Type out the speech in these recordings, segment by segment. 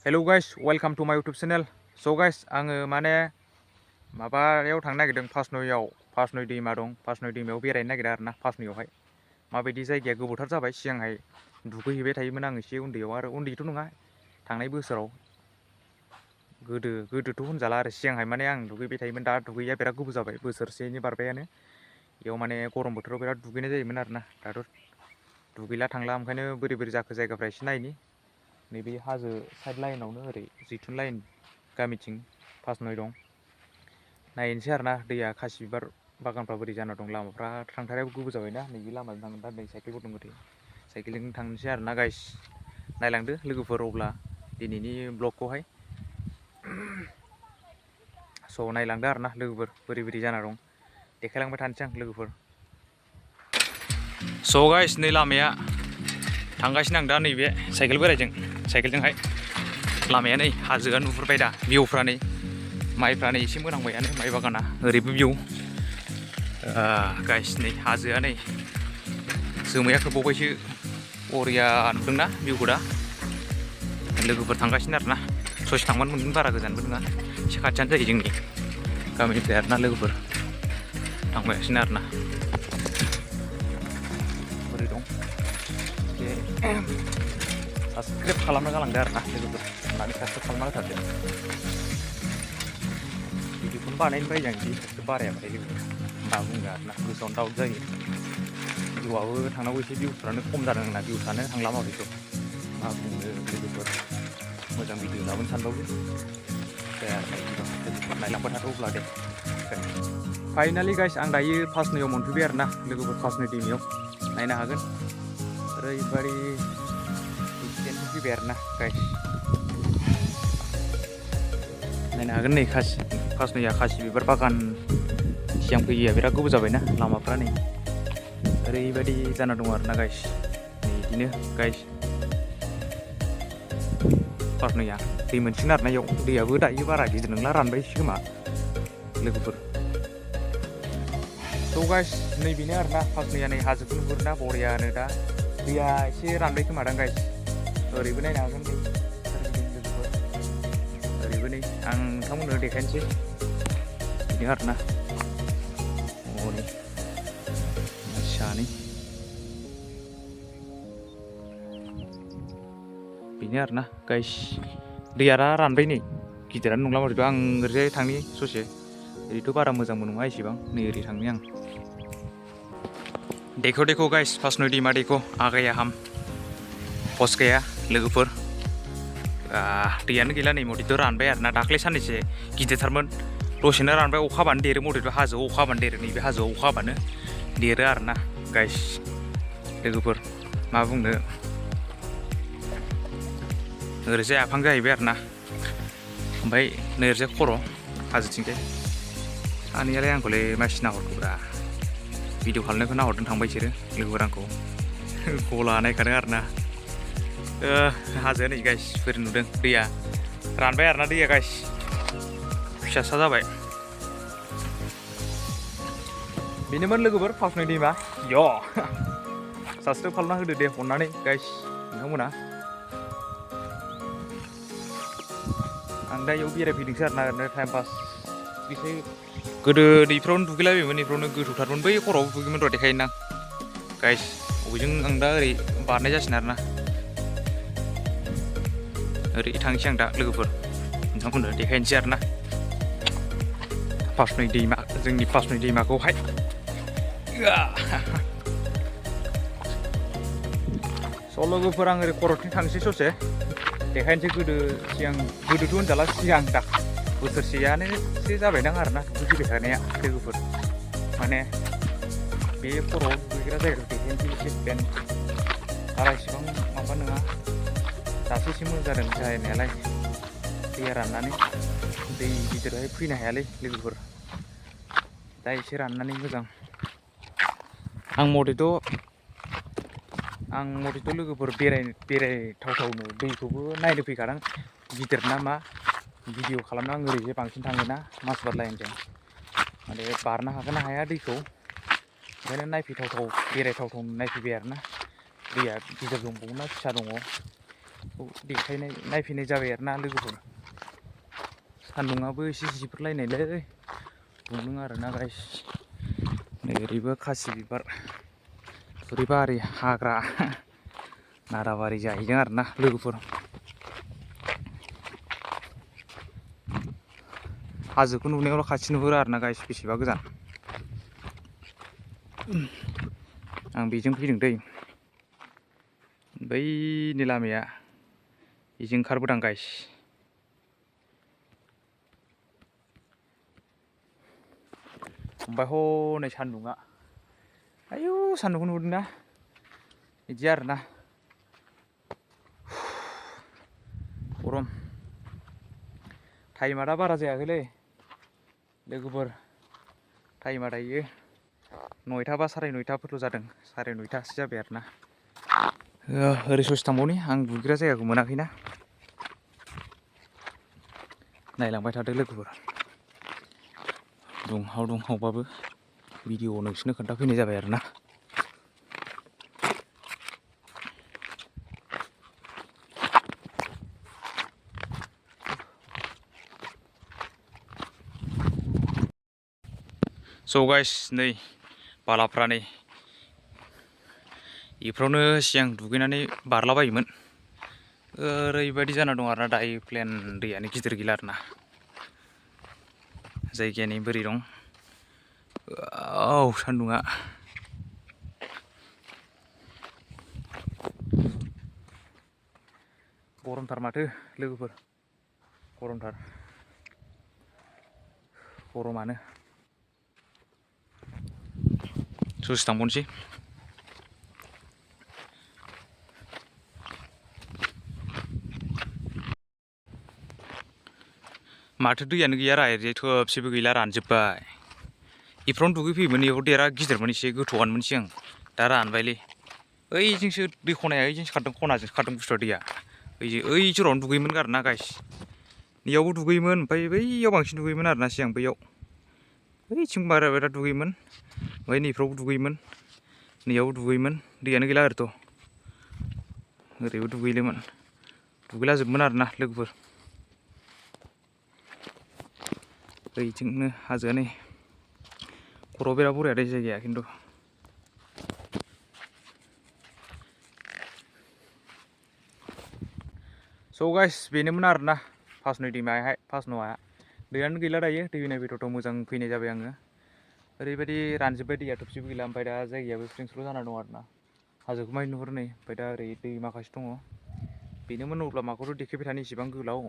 Hello guys welcome to माय YouTube channel. So guys आङो माने माबायाव थांनो नागिरदों पासनय दैमा दं। पासनय दैमायाव बेरायनो नागिरदों आरोना। पासनयआवहाय माबायदि जायगाया गोबावथार जाबाय, सिगांहाय दुगैहैबाय थायोमोन आं एसे उन्दैयाव, आरो उन्दैथ' नङा थांनाय बोसोराव, गोदोथ' होनजाला आरो सिगांहाय माने आं दुगैबाय थायोमोन। दा दुगैया बिराद गोबाव जाबाय, बोसोरसेनि बारबायानो। बेयाव माने गरम बोथोराव बिराद दुगैनाय जायोमोन आरोना। दाथ' दुगैला थांला, ओंखायनो बोरै बोरै जाखो जायगाफ्रा एसे नायनि। नैबे हाजो साइड लाइनावनो ओरै जैथुन लाइन गामिथिं पासनय दं। नायनोसै आरोना दैया खासि बिबार बागानफ्रा बोरै जाना दं। लामाफ्रा थांथाराबो गोबाव जाबायना, नैबे लामाजों थांगोन दा नै साइकेलफोर दं ओरै साइकेलजों थांनोसै आरोना गाइस। नायलांदो लोगोफोर अब्ला दिनैनि ब्लगखौहाय। स' नायलांदो आरोना लोगोफोर बोरै बोरै जाना दं, देखायलांबाय थानोसै आं लोगोफोर। स' गाइस नै लामाया थांगासिनो आं दा नैबे साइकेल बोराइजों, साइकेलजोंहाय। लामाया नै हाजोआ नुहुरबाय दा, भिउफ्रा नै माइफ्रा नै एसे मोनांबायानो, माइ बागाना ओरैबो भिउ। गाइस नै हाजोआ नै जोमैया खोबबावबायसो, बरिया नुदोंना भिउखौ दा। लोगोफोर थांगासिनो आरोना, ससे थांबानो मोनगोन, बारा गोजानबो नङा, एसे खाथियानो जायो जोंनि गामिनिफ्राय आरोना। लोगोफोर थांगासिनो आरोना। बोरै दं साबसक्राइब खालामना गालांदो आरोना लोगोफोर, अननानै साबसक्राइब खालामना होथारदो। भिडिअखौनो बानायनो बायो आं, बिदि साबसक्राइब बारायाबाथाय लोगोफोर, मा बुंनो आरोना, गोसोआवनो दाउट जायो। भिउआबो थांनांगौ, एसे भिउफ्रानो खम जादों आंना, भिउसानो थांला माथोथ', मा बुंनो लोगोफोर। मोजां भिडिअ लाबोनो सानबाबो जाया आरोना बिदिबा। लोगोफोर नायलांबाय थाथ' अब्ला दे। फाइनालि गाइस आं दायो पासनयआव मोनफैबाय आरोना लोगोफोर। पासनय दैमायाव नायनो हागोन, ओरैबायदि एक्सिडेन्ट फैबाय आरोना गाइस। नायनो हागोन नै पासनयआ खासि बिबार बागान। सिगां फैयैया बिराद गोबाव जाबायना, लामाफ्रा नै ओरैबायदि जाना दं आरोना गाइस। नै बिदिनो गाइस पासनयआ दै मोनसिगोन आरोना, इयाव दैयाबो दायो बारा गिदिर नंला, रानबायसो खोमा लोगोफोर। स' गाइस नैबेनो आरोना पासनयआ, नै हाजोखौ नुहुरोना बरियानो। दा दैया एसे रानबाय खोमादां गाइस। ओरैबो नायनो हागोन नै लोगोफोर, ओरैबो नै आं नोंथांमोननो देखायनोसै बिदिनो आरोना। हनै सानै बेनो आरोना गाइस। दैया दा रानबाय नै, गिदिरानो नंला माथो। आं ओरैजाय थांनि ससे, ओरैथ' बारा मोजांबो नङा एसेबां, नै ओरै थांनि आं। देखो गाइस पासनय दैमा देखो आ गया हम पहुंच गया लोगोफोर। दैयानो गैला नै, मथेथ' रानबाय आरोना। दाख्लै साननैसो गिदिरथारमोन, दसेनो रानबाय। अखा हाबानो देरो, मथेथ' हाजोआव अखा हाबानो देरो, नैबे हाजोआव अखा हाबानो देरो आरोना गाइस। लोगोफोर मा बुंनो, ओरैजाय आफां जाहैबाय आरोना, ओमफ्राय नै ओरैजाय खर' हाजोथिंजाय। सानैयालाय आंखौलाय मा सिना हरखोब्रा, भिडिअ खालामनायखौ नाहरदों थांबाय बिसोरो लोगोफोर, आंखौ गला नायखादों आरोना। हाजोआ नै गाइस बोरै नुदों, दैया रानबाय आरोना, दैया गाइस फिसासा जाबाय। बेनोमोन लोगोफोर पासनय दैमा। साबसक्राइब खालामना होदो दे अननानै गाइस नोंथांमोना। आं दा इयाव बेरायफैदोंसो आरोना, ओरैनो टाइम पास। एसे गोदो दैफ्रावनो दुगैलाबायोमोन, नैफ्रावनो गोथौथारमोन, बै खर'आव दुगैयोमोन र', देखायोना गाइस। बबेजों आं दा ओरै बारनाय जासिगोन आरोना, ओरै थांसै आं दा लोगोफोर, नोंथांमोननो देखायनोसै आरोना पासनय दैमा, जोंनि पासनय दैमाखौहाय। स' लोगोफोर आं ओरै खर'थिं थांसै ससे, देखायनोसै। गोदोथ' होनजाला, सिगां दा बोसोरसेयानोसो जाबायदां आरोना दुगैफैबाय थानाया लोगोफोर। माने बे खर'आव दुगैग्रा जायगाखौ देखायनोसै एसे प्लेन, बारा इसेबां माबा नङा, दासो एसे मोजां जादों जानायालाय। दैया राननानै दै गिदिरहाय फैनो हायालै लोगोफोर, दा एसे राननानै मोजां। आं मथेथ' लोगोफोर बेरायथावथावनो दैखौबो नायनो फैखादों, गिदिर ना मा भिडिअ खालामनो। आं ओरैजाय बांसिन थाङोना माजबाद लाइनजों, माने बारनो हागोन ना हाया दैखौ, ओंखायनो नायफैथावथाव बेरायथावथाव नायफैबाय आरोना। दैया गिदिर दंबावो ना फिसा दङ बेखौ देखायनाय नायफैनाय जाबाय आरोना लोगोफोर। सान्दुङाबो एसे जिफोरलायनायलै दुंदों आरोना गाइस। नै ओरैबो खासि बिबार थुरिबारि हाग्रा नाराबारि जाहैदों आरोना लोगोफोर। हाजोखौ नुनायावल' खाथि नुहुरो आरोना गाइस, बेसेबा गोजान। आं बेजों फैदों दै, बैनि लामाया बेजों ओंखारबोदां गाइस। ओमफ्राय हनै सान्दुङा, आयु सान्दुंखौ नुहुरदोंना? बिदि आरोना गरम। टाइमा दा बारा जायाखैलै लोगोफोर, टाइमा दायो 9टा बा 9:30फोरल' जादों, 9:30सो जाबाय आरोना। ओरै ससे थांबावनि, आं दुगैग्रा जायगाखौ मोनाखैना। नायलांबाय थादो लोगोफोर। दुंहाव दुंहावबाबो भिडिअ' नोंसोरनो खोन्थाफैनाय जाबाय आरोना। स' गाइस, नै बालाफ्रा नै बेफ्रावनो सिगां दुगैनानै बारलाबायोमोन। ओरैबायदि जाना दं आरोना दायो, प्लेन दैयानो गिदिर गैला आरोना। जायगायानो बोरै दं। सान्दुङा गरमथार माथो लोगोफोर, गरमथार गरमानो। ससे थांबावनोसै। माथो दैयानो गैया रा, ओरैजाय थोबसेबो गैला, रानजोब्बाय। बेफ्रावनो दुगैफैयोमोन, बेयाव देरा गिदिरमोन, एसे गोथौआनोमोन सिगां, दा रानबायलै। ओइजोंसो दै खनाया, ओइजोंसो खारदों, खनाजोंसो खारदों बुस्थुआ दैया। ओइ जरावनो दुगैयोमोन आरोना गाइस। बेयावबो दुगैयोमोन, ओमफ्राय बैयाव बांसिन दुगैयोमोन आरोना सिगां, बैयाव बैथिं बारा बिराद दुगैयोमोन। ओमफ्राय नैफ्रावबो दुगैयोमोन, नैयावबो दुगैयोमोन। दैयानो गैला आरोथ'। ओरैबो दुगैयोमोन, दुगैलाजोबोमोन आरोना लोगोफोर। ओइथिंनो हाजोआ नै, खर'आव बिराद बरिया दै जायगाया खिन्थु। स' गाइस, बेनोमोन आरोना फासनो दैमायाहाय, फासन'आ दैयानो गैला दायो। दै फैनाय फैथावथाव मोजां फैनाय जाबाय आङो। ओरैबायदि रानजोब्बाय दैया, थोबसेबो गैला। ओमफ्राय दा जायगायाबो स्रिं स्र' जाना दं आरोना। हाजोखौ मानि नुहुरो नै, ओमफ्राय दा ओरै दै माखासे दङ। बेनोमोन, अब्ला माखौथ' देखायबाय थानो इसेबां गोलाव।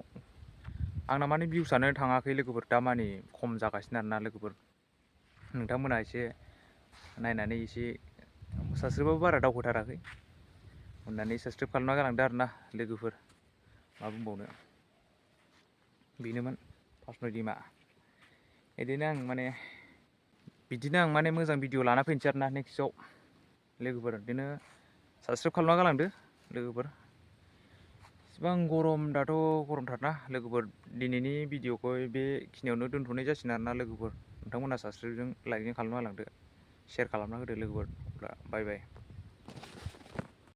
आंना माने भिउसआनो थाङाखै लोगोफोर, दा माने खम जागासिनो आरोना लोगोफोर। नोंथांमोना एसे नायनानै एसे साबसक्राइबाबो बारा दावखोथाराखै, अननानै साबसक्राइब खालामना गालांदो आरोना लोगोफोर। मा बुंबावनो, बेनोमोन फासनो दैमा। बिदिनो आं माने मोजां भिडिअ लाना फैनोसै आरोना नेक्स्टआव लोगोफोर। बिदिनो साबसक्राइब खालामना गालांदो लोगोफोर। इसिबां गरम, दाथ' गरमथारना लोगोफोर। दिनैनि भिडिअ'खौ बेखिनियावनो दोनथ'नाय जासिगोन आरोना लोगोफोर। नोंथांमोना साबसक्राइबजों लाइकजों खालामना गालांदो, शेयार खालामना होदो लोगोफोर। अब्ला बाय बाय।